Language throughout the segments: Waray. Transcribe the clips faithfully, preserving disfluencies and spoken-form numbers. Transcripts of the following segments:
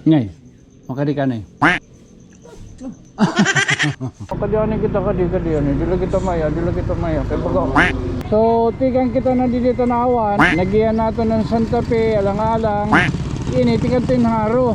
Ngay, makadi ka, Nay. Makadi anay kita, kadi, kadi anay. Diri la kita maya, diri la kita maya. Kay baga. So, tikang kita na didi Tanauan. Nagiya naton an Santa Fe, alang-alang. Ini, tikang Tinjaro.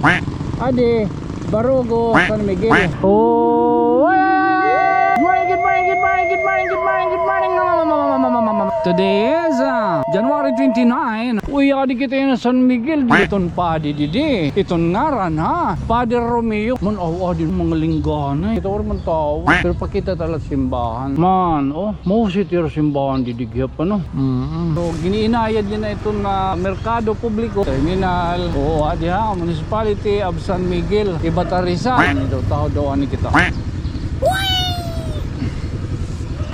Adi, Barugo, San Miguel. Oh, good morning, good morning, good morning, good morning, good morning, good morning. Today is, uh, January twenty-nine. Uy, adi kita yana San Miguel, di iton padi didi. Iton ngaran, ha? Padre Romeo. Man, aw, adi mga lingganay. Kita, wala man tawo. Pero pakita ta la simbahan. Man, oh, mao siti simbahan didi gihap, ano? Mm-mm. So, gin-iinayad nira iton, ah, merkado publiko, terminal. Oo, adi ha, Municipality of San Miguel, Ibatariza. Ano daw, tawo daw, ani kita.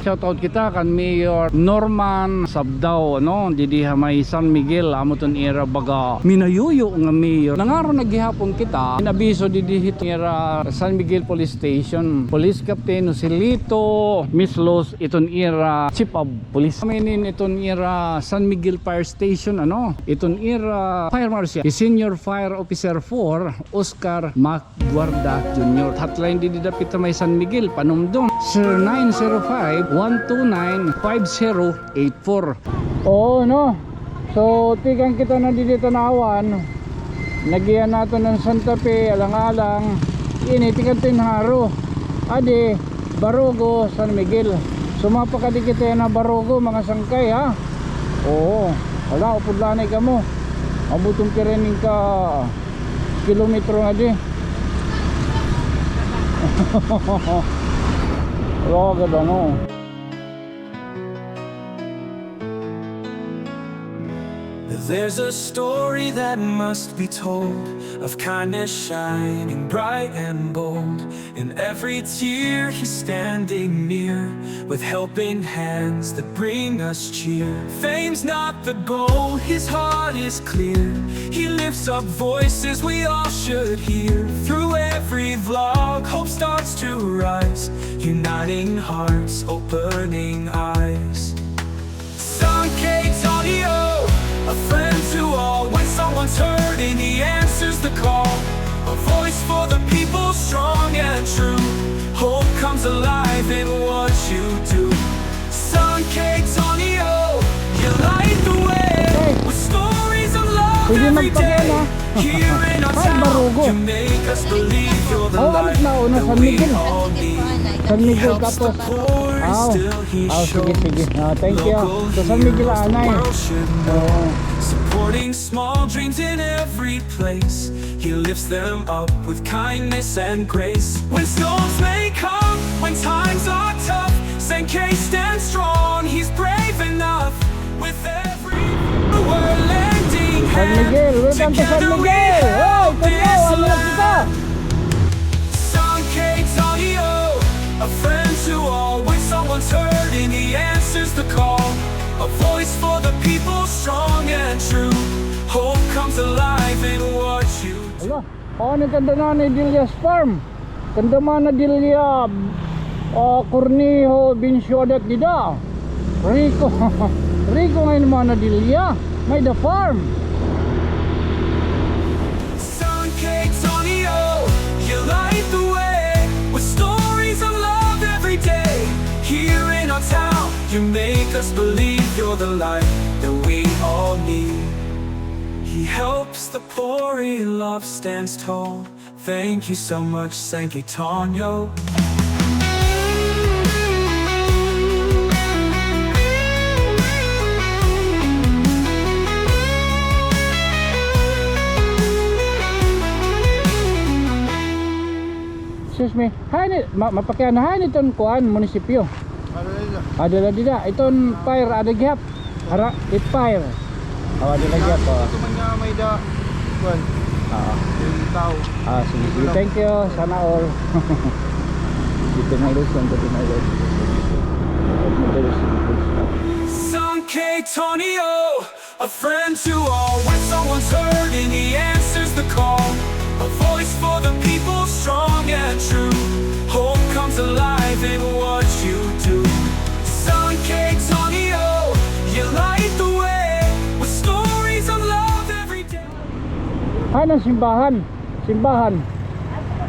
Shoutout kita kan Mayor Norman Sabdao, no? Didi ha may San Miguel, amo iton ira baga minayuyo nga mayor. Nangaron na gihapon kita, inabiso didi hiton ira San Miguel Police Station. Police Captain Joselito Mislos, iton ira Chief of Police. Kami inin iton ira San Miguel Fire Station, ano? Iton ira Fire Marshal, Senior Fire Officer four, Oscar Mac Guarda Junior. Hotline didi dapit ha may San Miguel, panumdum. Zero nine zero five, one two nine, five zero eight four. Oo, no? So, tikang kita na didi Tanauan. Nagiya naton an Santa Fe, alang-alang. Ini, tikang Tinjaro. Adi, Barugo, San Miguel. So, mapakadi kita yana Barugo, mga sangkay, ha? Oo. Hala, upod la anay kamo. Abuton ka rin ka kilometro nga di. Wala ka gad, ano? There's a story that must be told of kindness shining bright and bold. In every tear, he's standing near, with helping hands that bring us cheer. Fame's not the goal, his heart is clear. He lifts up voices we all should hear. Through every vlog, hope starts to rise, uniting hearts, opening eyes. San Caytanio, a friend to all. When someone's hurting, he answers the call. A voice for the people, strong and true. Hope comes alive in what you do. San Caytanio, you light the way with stories of love every day. Here in our town, you make us believe you're the light that we all need. San Miguel, tapos. Aw, sige, sige. Ah, thank you. Sa San Miguel anay. Oo. Supporting small dreams in every place. He lifts them up with kindness and grace. When storms may come, when times are tough, San Cay stands strong. He's brave enough. With every, we're lending hand. San Miguel, welcome to San Miguel. Together we help this land. San Caytanio, a friend to all. When someone's hurting, he answers the call. A voice for the people, strong and true. Hope comes alive in what you do. Hala, ano, kanda Nanay Delia's farm? Kanda Mana Delia, ah, Cornejo, Bincio, Adat dida. Rico. Rico ngay-an Mana Delia. May-ada farm. San Caytanio, you light the way with stories of love every day. Here in our town, you make us believe you're the light that we all need. He helps the poor, he love stands tall. Thank you so much, San Caytanio. Excuse me. Hain, ma-, mapakiana, hain iton kuan, munisipyo? Ada la dida. Ada la dida. Iton fire, ada gihap. Hara, it fire. Aw, ada la gihap, o. Ito man nga may-ada, kuan. Oo. May tao. Ah, sige, sige. Thank you. Sana all. Dito na ulit, dito na ulit. San Caytanio, a friend to all. When someone's hurting, he answers the call. A voice for the people, strong and true. Hope comes alive in what you do. San Caytanio, you light the way with stories of love every day. Hain an simbahan? Simbahan.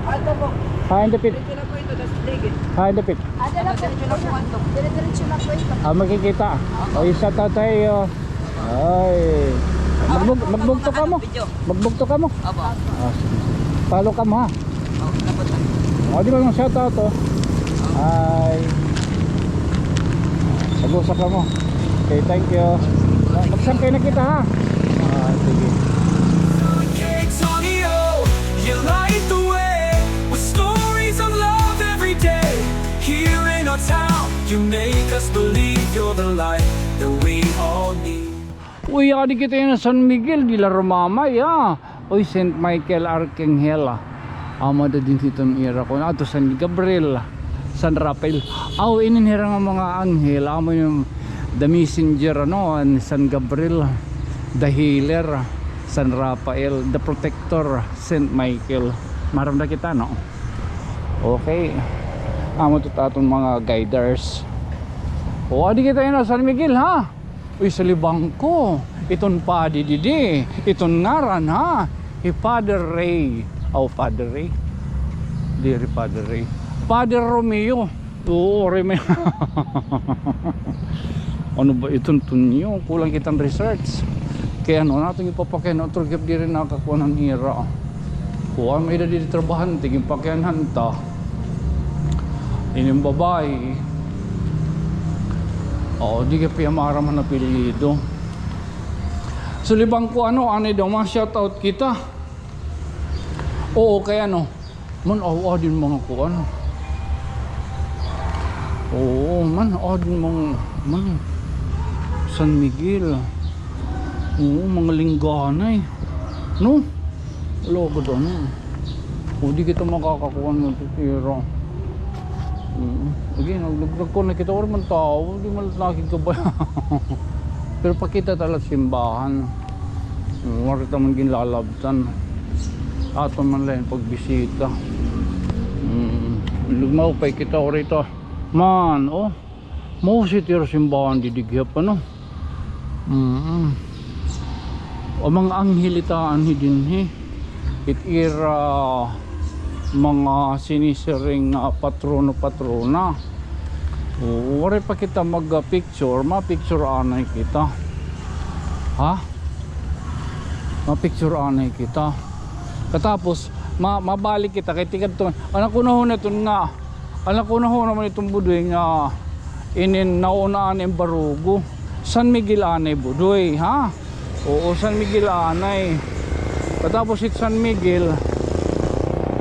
Ato po. Ha, in the pit. Diretso na po ito, tas ligid. Ha, in the pit. Ato na po. Diretso na po ito. Dire-diretso na po ito. Ah, makikita. O, isa tatay, oh. Ay. Magbug-, magbugto ka mo. Video. Magbugto ka mo. Opo. Ah, sige, sige. Follow ka mo, ha? O, dapat lang. O, di ba yung shout out, oh? Ay. Nag-usa ka mo. Okay, thank you. Magsangkay na kita, ha? Ah, sige. You light the way with stories of love every day. Here in our town, you make us believe you're the light that we all need. Uy, adi kita yana San Miguel de la Romama, ya. Uy, Saint Michael Archangel, ah. Amo da dinhi iton ira kuan, ato San Gabriel, San Rafael. Aw, inin hira nga mga anghel, amo yung the messenger, ano, ni San Gabriel, the healer, San Rafael, the protector, Saint Michael. Maaram na kita, no? Okay. Amo to aton mga guiders. O, adi kita yana San Miguel, ha? Uy, sa libang ko. Iton padi didi. Iton ngaran, ha? Hi Father Ray. Aw, Father Ray. Diri Father Ray. Father Romeo. Oo, Romeo. Ano ba iton tunyo? Kulang kitang research. Kaya ano, natin ipapakihan, otro gap diri nakakuha ng ira. Kuan, may-ada didi trabahante, ginpakianhan ta. Ining babayi. O, di ka piyamaaram han apelyido. So, libang ko, ano, anay daw, ma-shout out kita. Oo, kay ano, man, aw, adin mga kuan. Oo, man, adin mga, man, San Miguel. Oo, mga lingganay. No? Wala gud ano. O, di kita makakakuha ng titira. Mm. Again, nag-, nag-, nagkuha na kita, wala man tao, di man nakikabay. Pero pakita talaga simbahan. Mm, wala kita man ginlalabtan. Ato man lang pagbisita. Mm. Lugmaw pa kita, wala ito. Man, oh. Mao sit ira simbahan didi gihap, ano? Mm. O, mga anghel ita anhi dinhi. It ira mga sinisiring nga patrono-patrona. O, waray pa kita mag-picture, ma-picture anay kita. Ha? Ma-picture anay kita. Katapos, ma-, mabalik kita kay tikadto. An ako na ho na iton nga An ako na ho naman iton budoy nga inin nauna anay Barugo. San Miguel anay budoy, ha? Oo, San Miguel anay. Katapos it San Miguel,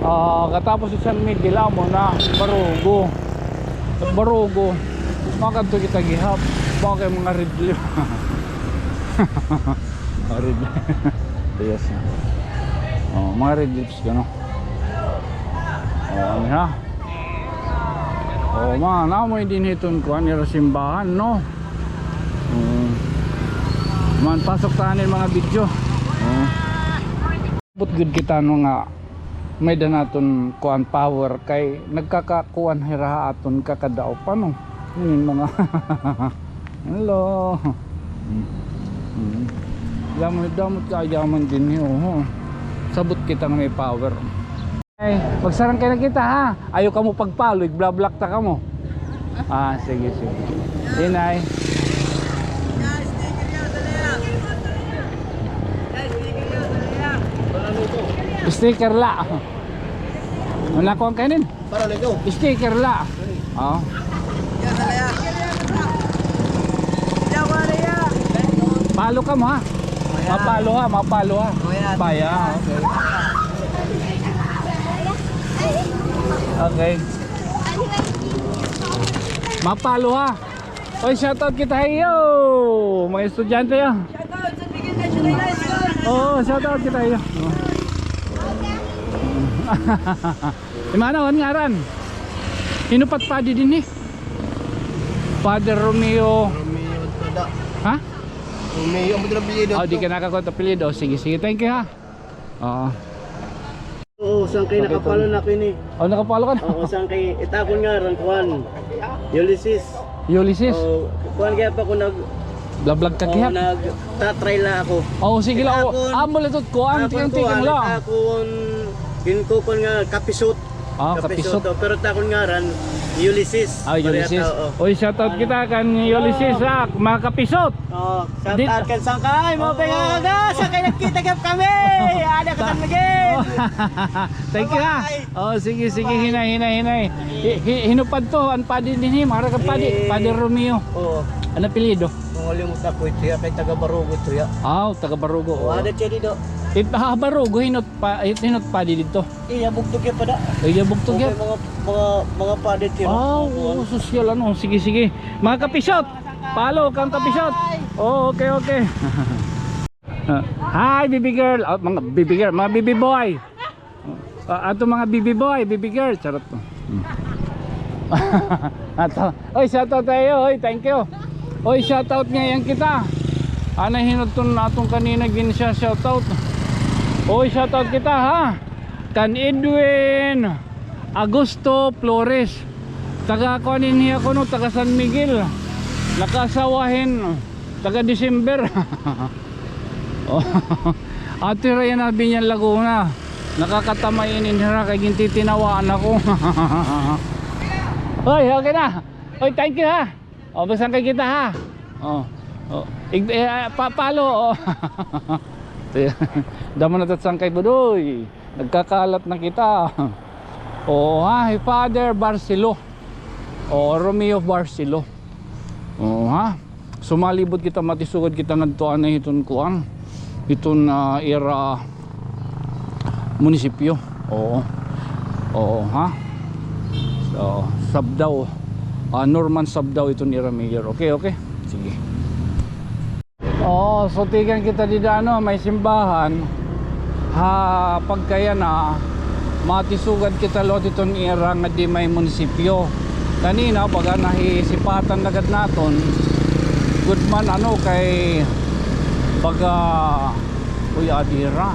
ah, katapos it San Miguel, amo na, Barugo. Barugo, makadto kita gihap. Baka kay mga red leaf. Mga red leaf. Yes. Oh, mga red leaves, gano. Oh, ano ha? O, man, amo dinhi iton kuan, ira simbahan, no? Mm. Man, pasok ta anay mga video. O. But gud kita, no, nga may-ada naton kuan power kay nagkakakuan hira ha aton kakadaopan, no? Ini mga hello. Mm. Mm. Damo, damo kaayaman dinhi, oho. Sabot kita nga may power. Ay, magsarangkay na kita, ha? Ayaw kamo pag-follow, i-block ta kamo. Ah, sige, sige. Inay. Sticker la. Wala ko an kainin. Para nito. Sticker la. Oh. Palo kamo, ha? Mapalo, ha? Mapalo, ha? Baya, okay. Okay. Mapalo, ha? Oy, shoutout kita ha iyo. Mga estudyante, ha? Oo, shoutout kita ha iyo. Imana, an ngaran? Hin-o pa it padi dinhi? Father Romeo. Romeo Tada. Ha? Romeo, amo it apelyido. Oh, di ka nakakuha apelyido. Sige, sige. Thank you, ha. Oo. Oo, sangkay nakapalo na ako ini. Oh, nakapalo ka na? Oo, sangkay, it akon ngaran, kuan. Ulysses. Ulysses? Oo, kuan kay apa ko nag-, Bla-vlog ka gihap? Nagta-try la ako. Oh, sige la, oh. Amo la ito, kuan, tikang-tikang la. Akon, ginkukuan nga kapisot. Ah, kapisot. Kapisot, oh. Pero it akon ngaran, Ulysses. Ah, Ulysses. Barriata, oh. Oy, shout out kita kan Ulysses, ha, mga kapisot. Oh, shout out kan Sangkay, mga pinangaga, Sangkay, nagkita gihap kami. Ada ka kan Miguel. Thank you, ha. Bye-bye. Oh, sige, sige, hinay, hinay, hinay. Hi-, hi-, hinupad to, an padi dinhi, mga padi, Padi Romeo. Oo. Ano apelyido? Mangalimot ako ito ya, kay taga Barugo ito ya. Ah, taga Barugo. Oo, ada siya dito. It, ah, Barugo, hinot pa, it, hinot padi dito. Iya, bugtog ya pa da. Iya, bugtog ya. Okay, mga, mga, mga padi siya. Ah, oo, sosyal, ano. Sige, sige. Mga kapisot, follow kang kapisot. Oh, okay, okay. Hi, baby girl. Ah, mga baby girl, mga baby boy. Ah, ato mga baby boy, baby girl, charot. Hmm. Ato. Oy, shout out tayo. Oy, thank you. Oy, shout out ngayon kita. Ana hinot ton atong kanina gin siya shout out. Oy, shout out kita, ha. Kan Edwin Augusto Flores. Taga kuan ini ako, no, taga San Miguel. Nakaasawa hin taga December. Oh. Ato hira yana ha Biñan, Laguna. Nakakatamay inin hira kay gintitinawaan ako. Hoy, okay na. Hoy, thank you, ha. O, basta kay kita, ha. Oh. Oh. Ig-, eh, ah, pa-, palo, oh. Damo na tat sangkay, Budoy. Nagkakalat na kita. Oo, ha, hi Father Barcelo. Oo, Romeo Barcelo. Oo, ha. Sumalibot kita, matisugad kita ngadto anay hiton kuan. Hiton, ah, ira munisipyo. Oo. Oo, ha. So, Sabdao. Ah, Norman Sabdao iton ira mayor. Okay, okay. Sige. Oo, so tikang kita dida, ano, may simbahan. Ha, pagkayana, matisugad kita liwat iton ira nga di may munisipyo. Kanina, baga nahisipatan na gad naton. Good man, ano, kay baga, uy, adi hira.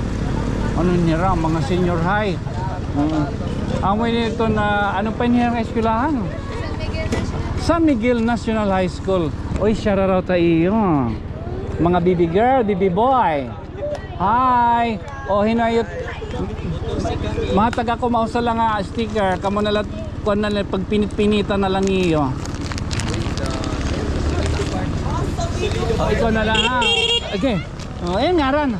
Ano nira, mga senior high. Mm. Amo ini iton, ano pa ini nga eskwelahan? San Miguel National High School. Uy, shout out ha iyo. Mga baby girl, baby boy. Hi. O, hinayot. Mahatag ako, mausa la nga sticker. Kamo na la, kuan na la, pagpinit-pinitan na la niyo. O, ikaw na la, ha. Okay. O, ayan, ngaran.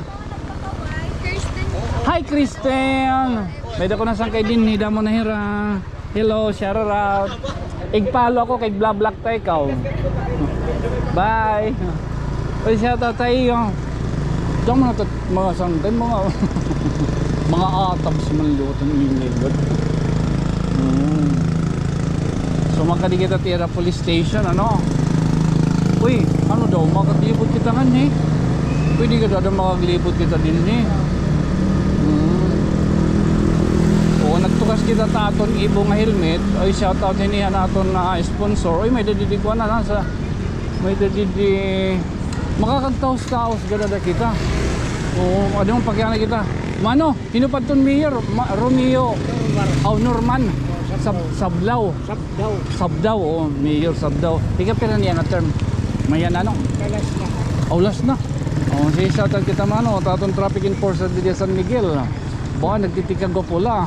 Hi, Kristen. May dako na sangkay dinhi, damo na hira. Hello, shout out. Ig-follow ako kay bla-vlog ta ikaw. Bye. Uy, shout out ha iyo. Damo na tat mga sangkay, mga, mga atabs man liwat an ingay gad. Hmm. So, makadi kita tira police station, ano? Uy, ano daw, makaglibot kita nganhi. Pwede ka daw makaglibot kita dinhi. Hmm. Oo, nagtukas kita ta aton Evo nga helmet. Oy, shout out hini han aton, ah, sponsor. Oy, may-ada didi kuan na sa, may-ada didi makakagtaos-taos gad ada kita. Oo, adi man pakiana kita. Mano, hinupad ton mayor, ma-, Romeo. Norman. Aw, Norman. Sab-, Sablaw. Sabdao. Sabdao, oo, Mayor Sabdao. Ikapira niya nga term? May-ada, ano? Last na. Aw, last na. O, sige, shout out kita, mano, ta aton traffic enforcer didi ha San Miguel. Ba, nagtitikang gwapo la.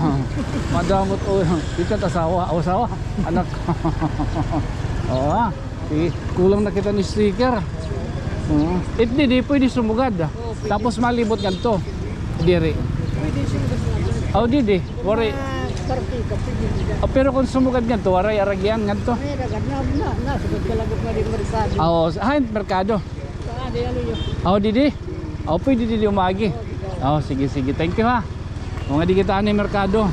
Madamot, o, dito an asawa, o, asawa, anak. Oo, ha? Sige, kulang na kita hin sticker. Oo. It didi, pwede sumugad. Tapos malibot ngadto. Diri. Pwede sumugad ngadto. Aw, didi. Waray. Ah, parte ka, pwede dida. Ah, pero kon sumugad ngadto, waray aragyan ngadto. Ay, ragad na, na, na, sugad ka lagot na din merkado. Ah, oo, hain merkado? Ah, di, ano yun? Aw, didi? Aw, pwede didi umagi. Aw, sige, sige. Thank you, ha. O, ngadi kita anay merkado.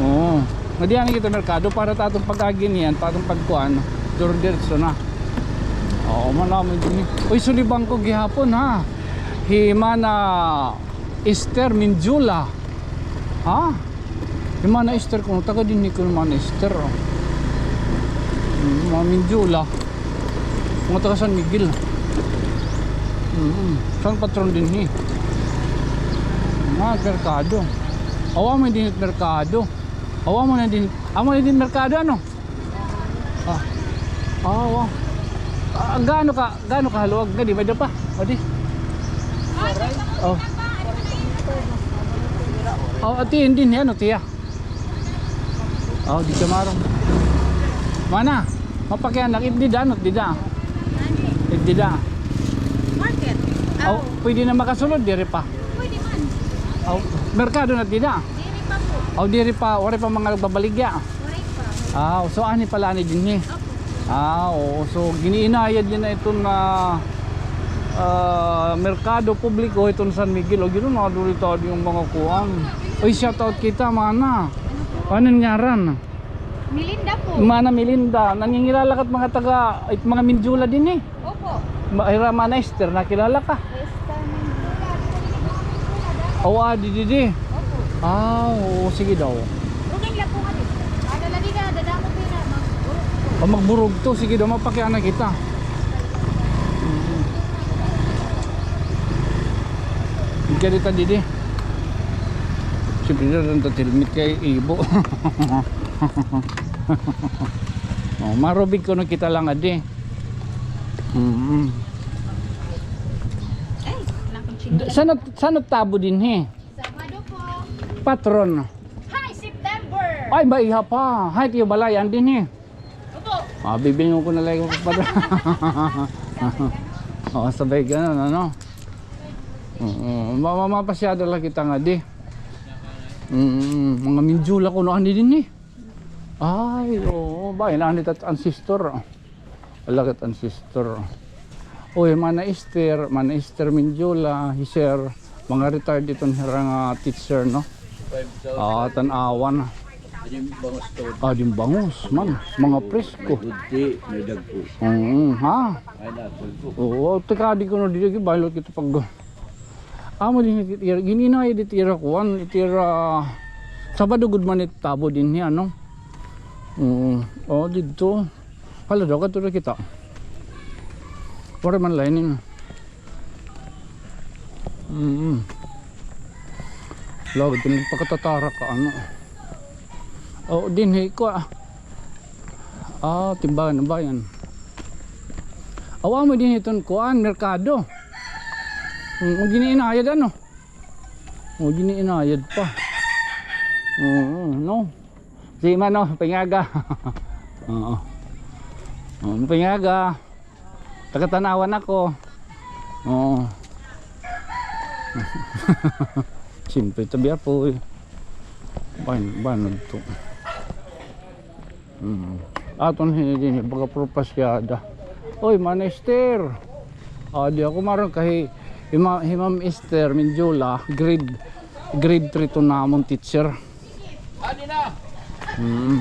Oo. Ngadi anay kita merkado para ta aton pag-agi niyan, para aton pagkuan, duro-diretso na. Oo, man naman din. Uy, suliban ko gihapon, ha. Hi Mana Esther Minjula. Ha? Hi Mana Esther, kuno taga dinhi kuno hi Mana Esther, o. Hmm, Mana Minjula. Mga taga San Miguel. Mm. San patron dinhi? Mga merkado. Awa mo din merkado. Awa mo na din. Amo na din merkado, ano? Ah. Ah, wow. Ah, gaano ka, gaano ka haluag? Ngadi, may da pa. O, di. Oh. Oh, ati, hindi niya, ano, tiya? Oh, di ka marong. Mana, mapakian lang, it dida, ano, dida? It dida. Market. Oh, pwede na makasulod, diri pa. Pwede man. Oh, merkado na dida. Diri pa po. Oh, diri pa, wala pa mga nagbabaligya. Waray pa. Ah, so ani pala ni dinhi. Opo. Ah, oo. So, giniinayad niya na iton na, ah, merkado publiko iton San Miguel. O, gino na dito yung mga kuan. Oy, shout out kita, mana. Ano ngaran? Melinda po. Mana Melinda, nangingilala ka mga taga, it mga Mindiola dinhi. Opo. Ma-, ira Mana Esther, nakilala ka? Esther Mindiola. Aw, ah, di, di, di. Opo. Ah, oo, sige daw. Rugay la po nga di. Ano la di na, dadamo po na, magburog po. O, magburog to, sige daw, mapakiana kita. Hindi ka dito, didi. Siyempre, doon tatilmit kay Ibo. Oh, marubig ko na kita lang, adi. Mm. Ay, nakong chinila. Saan, saan tabo dinhi? Sabado po. Patron. Hi, September! Ay, baiha pa. Hi, tiyo balay, andin eh. Opo. Ah, bibingon ko na lang yung patron. Oo, sabay ganun, ano? Oo, mama, mapasyada lang kita nga di. Mm, mga Mindiola ko, no, ani din eh. Ay, oo, ba, inanit at ancestor. Alagad ancestor. Uy, Mana Esther, Mana Esther Mindiola, hi Sir, mga retired iton hira nga teacher, no? Ah, tan-awan. Adi yung bangus to. Ah, di yung bangus, man. Mga presko. May gudti, may dagko. Oo, ha? May dagko. Oo, tikadi ko no, di lagi, baylot kita pag Amo din it ira, gininay dit ira kuan, it ira Sabado gud man it tabo dinhi, ano? Oo. Oh, didto. Hala daw, kadto na kita. Waray man lining. Mm. Lagi, tinagpakatatara ka, ano? Oh, dinhi ko, ah. Ah, timbangan na ba yan? Awa mo din iton kuan, merkado. Mm, giniinayad, ano? O, giniinayad pa. Oo, no? Si Mano, pingaga. Oo. Oo, pingaga. Taga-Tanauan ako. Oo. Siyempre, tabi apo, eh. Ban-, banod to. Mm. Aton hini dinhi, baga puro pasyada. Oy, Mana Esther. Ah, di ako maron kay hi Ma-, hi Ma'am Esther Mindiola, grade, grade three to namon teacher. Mm.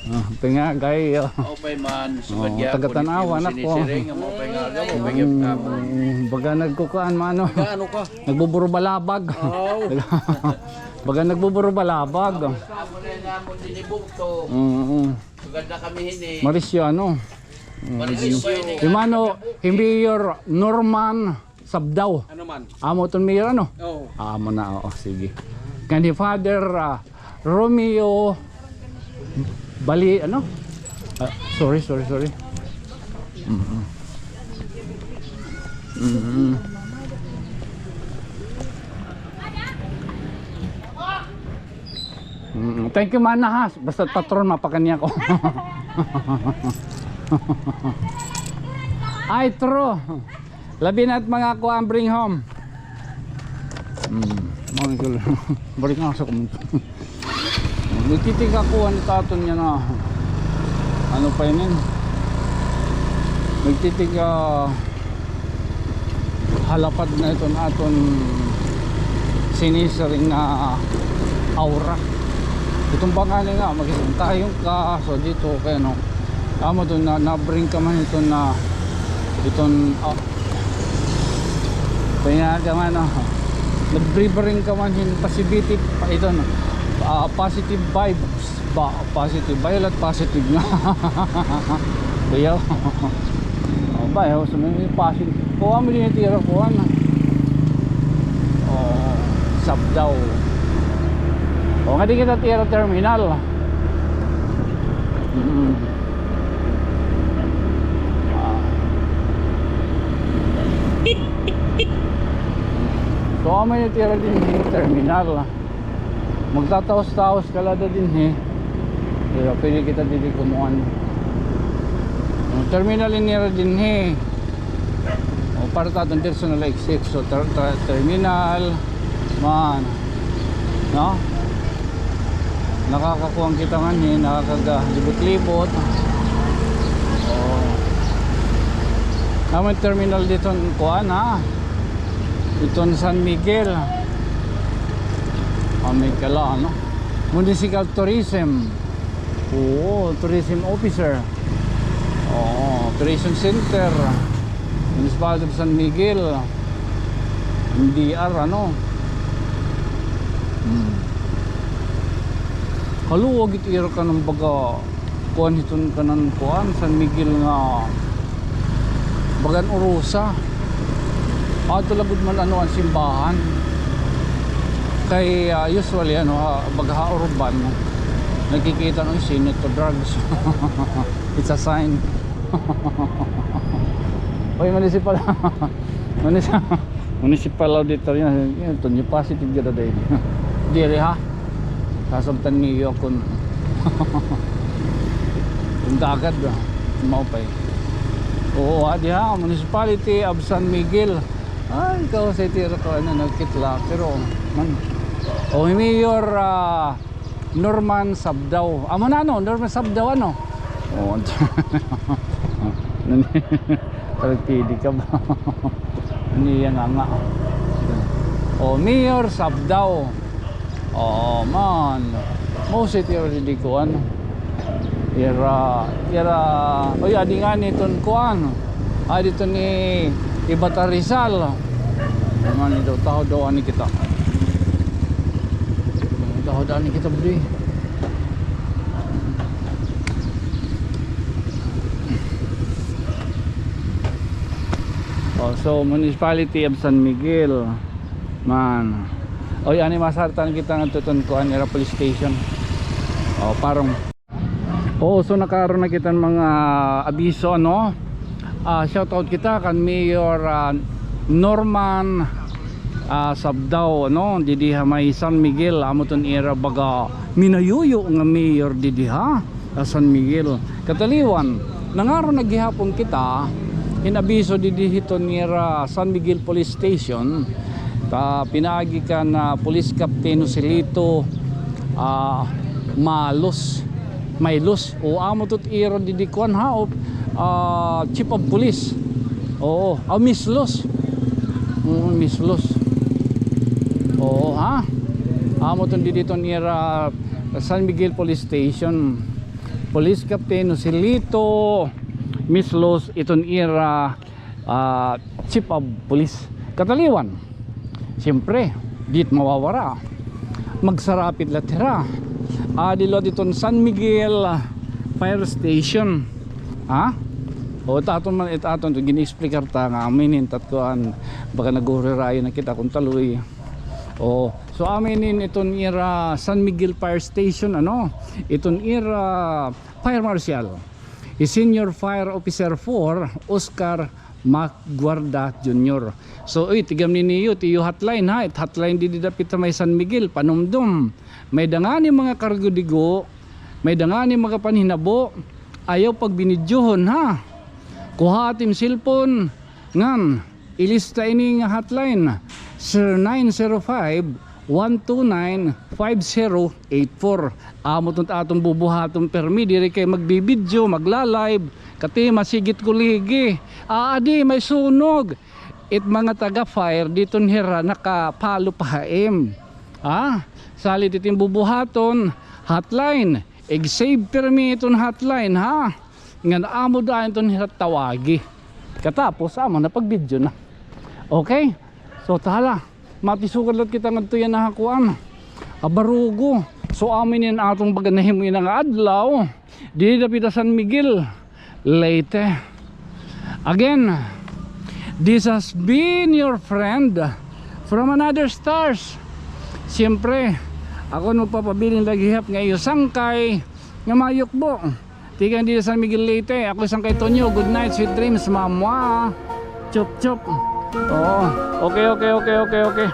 Ah, pingaga, oh. Maupay man, sugad gihapon, taga-Tanauan ako. Sinisiring, maupay nga, maupay gihapon. Mm, baga nagkukuan, mano. Nag-ano ka? Nagbuburubalabag. Aw. Baga nagbuburubalabag. Amo na namon dinhi bugto. Oo. Sugad na kami hini. Marisyo, ano? Marisyo. Si Mano, hi Mayor Norman Sabdaw. Ano man? Amo ton mayor, ano? Oo. Amo na, oo, sige. Kani Father, ah, Romeo Bali, ano? Ah, sorry, sorry, sorry. Mm-mm. Mm-mm. Mm-mm. Thank you, mana, ha. Basta patron, mapakanya ko. Ay, true. Labi na it mga kuan, bring home. Hmm, mga kul-, bring home sa kumunto. Nagtitig ako, ano, taton niya na, ano pa yun yun? Nagtitig, ah, halapad na iton aton sinisiring nga aura. Iton bangani nga, magiging tayong ka, so dito, kaya no, amo to na, na-bring ka man iton na, iton, ah, kaya ka man, ah, nag-bring ka man hin positivity, pa, iton, ah, positive vibe. Ba, positive. Violet, positive nga. Kuya. O, ba, o, sa mga positive. O, amo din it ira kuan. O, Sabdaw. O, ngadi kita it ira terminal. Mm. So, amo ini it ira dinhi, terminal. Magtataos-taos ka la ada dinhi. Pero pwede kita didi kumuan. An terminal ini ira dinhi. O, para ta aton diretso na la exit. So, ter-, ter-, terminal. Man. No? Nakakakuan kita nganhi, nakakagalibot-libot. O. Amo it terminal diton kuan, ha? Iton San Miguel. Amo it kala, ano? Municipal Tourism. Oo, tourism officer. Oo, tourism center. Municipality of San Miguel. M D R, ano? Hmm. Kaluwag it ira kanan baga kuan hiton kanan kuan, San Miguel nga bagan urusa. Adto la gud man ano an simbahan. Kay, ah, usually, ano, ha, baga ha urban, nakikita, no, "Say no to drugs." It's a sign. Oy, municipal. Municipal. Municipal auditor yan. Yan, ito niyo, positive gada dahil. Diri, ha? Sasabtan niyo kun, kun dagat, ah. Maupay. Oo, ha, di ha? Municipality of San Miguel. Ay, ikaw sa itira ko, ano, nagkitla. Pero, man. O, Mayor, ah, Norman Sabdao. Amo na, ano? Norman Sabdao, ano? O, nagpidi ka ba? Niya nga nga. O, Mayor Sabdao. O, man. Mao si Tio Riddy kuan. Ira, ira, oy, adi ngani iton kuan. Adi iton ni Ibata Rizal. Ano ni daw, taho daw ani kita. Taho daw ani kita, bro. Oh, so, Municipality of San Miguel. Man. Oy, ani masartan kita ngadto iton kuan ira police station. Oh, parang. Oo, so nakaaro na kita hin mga abiso, ano? Ah, shout out kita kan Mayor, ah, Norman, ah, Sabdao, ano? Didi ha may San Miguel, amo iton ira baga minayuyo nga mayor didi ha, ah, San Miguel. Kataliwan, nangaro na gihapon kita hin abiso didi hiton ira San Miguel Police Station. Ta pinaagi kan, ah, Police Captain Joselito, ah, Malos. Mailos. O, amo ito it ira didi kuan ha, o, ah, chief of police. Oo, ah, Mislos. Oo, Mislos. Oo, ha? Amo iton didi iton ira San Miguel Police Station. Police Captain Joselito Mislos iton ira ah, chief of police. Kataliwan, siyempre, di it mawawara. Magsarapit la it hira. Adi la iton San Miguel Fire Station. Ha? O, it aton man, it aton, gin-explicar ta nga, amo ini it kuan, baga nagurirayo na kita kun taloy. O, so, amo ini iton ira San Miguel Fire Station, ano? Iton ira Fire Marshal. Hi Senior Fire Officer four, Oscar Mac Guarda Junior. So, uy, tigam ni niyo, it iyo hotline, ha, it hotline didi dapit ha may San Miguel, panumdom. May-ada ngani mga kargo-digo, may-ada ngani mga panhinabo, ayaw pagbinidyohon, ha. Kuhaa it im cellphone, ngan ilista ini nga hotline, zero nine zero five, one two nine, five zero eight four. Amo iton aton bubuhaton permi, diri kay magbibidyo, magla-live, kati masigit kuligi. Aadi, may sunog. It mga taga-fire, didto hira nakapalo pa ha im. Ha? Salit it im bubuhaton, hotline. Ig-save permi iton hotline, ha? Ngan amo dayon iton hira tawagi. Katapos, amo na, pagbidyo na. Okay? So, tala. Matisukad la kita ngadto yana ha kuan. Ha Barugo. So, amo ini an aton baga nahimo yana nga adlaw. Didi dapit ha San Miguel, Leyte. Again, this has been your friend from another stars. Siyempre, ako an magpapabilin la gihap nga iyo sangkay nga mayukbo. Tikang didi ha San Miguel, Leyte, ako sangkay Tonyo. Good night, sweet dreams, mamwa. Chop, chop. Oo. Okay, okay, okay, okay, okay.